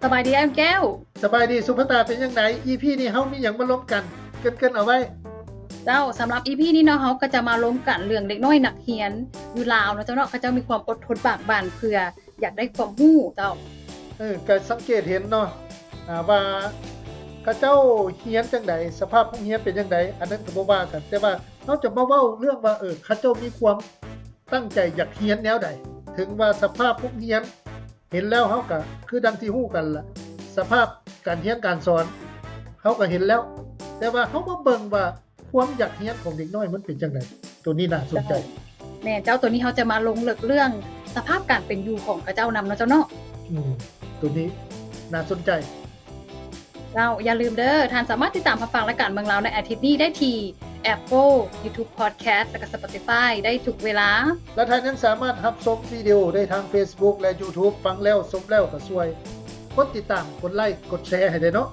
ສະບາຍດີອ້າຍແກ້ວ. ສະບາຍດີສຸພາຕາ ເປັນຈັ່ງໃດ? ອີພີນີ້ເຮົາມີຫຍັງມາລົມກັນ? ເກີ່ນໆເອົາໄວ້. ເຈົ້າ, ສຳລັບອີພີນີ້ເນາະ ເຮົາກໍຈະມາລົມກັນເລື່ອງເດັກນ້ອຍນັກຮຽນຢູ່ລາວເນາະເຈົ້າເນາະ, ເຂົາເຈົ້າມີຄວາມອົດທົນບາກບັ່ນເພື່ອຢາກໄດ້ຄວາມຮູ້ເຈົ້າ. ເອີ, ກໍສັງເກດເຫັນເນາະ ອ່າ ວ່າເຂົາເຈົ້າຮຽນຈັ່ງໃດ, ສະພາບໂຮງຮຽນເປັນຈັ່ງໃດ, ອັນນັ້ນກໍບໍ່ວ່າກັນ, ແຕ່ວ່າເຮົາຈະມາເວົ້າເລື່ອງວ່າ ເອີ ເຂົາເຈົ້າມີຄວາມຕັ້ງໃຈຢາກຮຽນແນວໃດ. ເຖິງວ່າສະພາບໂຮງຮຽນເຫັນແລ້ວ ເຮົາກໍຄືດັ່ງທີ່ຮູ້ກັນລະ, ສະພາບການຮຽນການສອນເຮົາກໍເຫັນແລ້ວ, ແຕ່ວ່າເຮົາມາເບິ່ງວ່າ ຄວາມຢາກຮຽນຂອງເດັກນ້ອຍມັນເປັນຈັ່ງໃດ? ໂຕນີ້ໜ້າສົນໃຈ. ແມ່ນເຈົ້າ, ໂຕນີ້ເຮົາຈະມາລົງເລິກເລື່ອງສະພາບການເປັນຢູ່ຂອງເຂົາເຈົ້ານຳເນາະເຈົ້າເນາະ. ອືມ, ໂຕນີ້ໜ້າສົນໃຈ. ເຈົ້າ, ຢ່າລືມເດີ, ທ່ານສາມາດຕິດຕາມຮັບຟັງລາຍການເມືອງລາວໃນອາທິດນີ້ໄດ້ທີ່ Apple, YouTube Podcast ແລະກໍ Spotify ໄດ້ທຸກເວລາ. ແລະທ່ານຍັງສາມາດຮັບຊົມວິດີໂອໄດ້ທາງ Facebook ແລະ YouTube. ຟັງແລ້ວ, ຊົມແລ້ວກໍຊ່ວຍກົດຕິດຕາມ, ກົດໄລ, ກົດແຊໃຫ້ແດ່ເນາະ.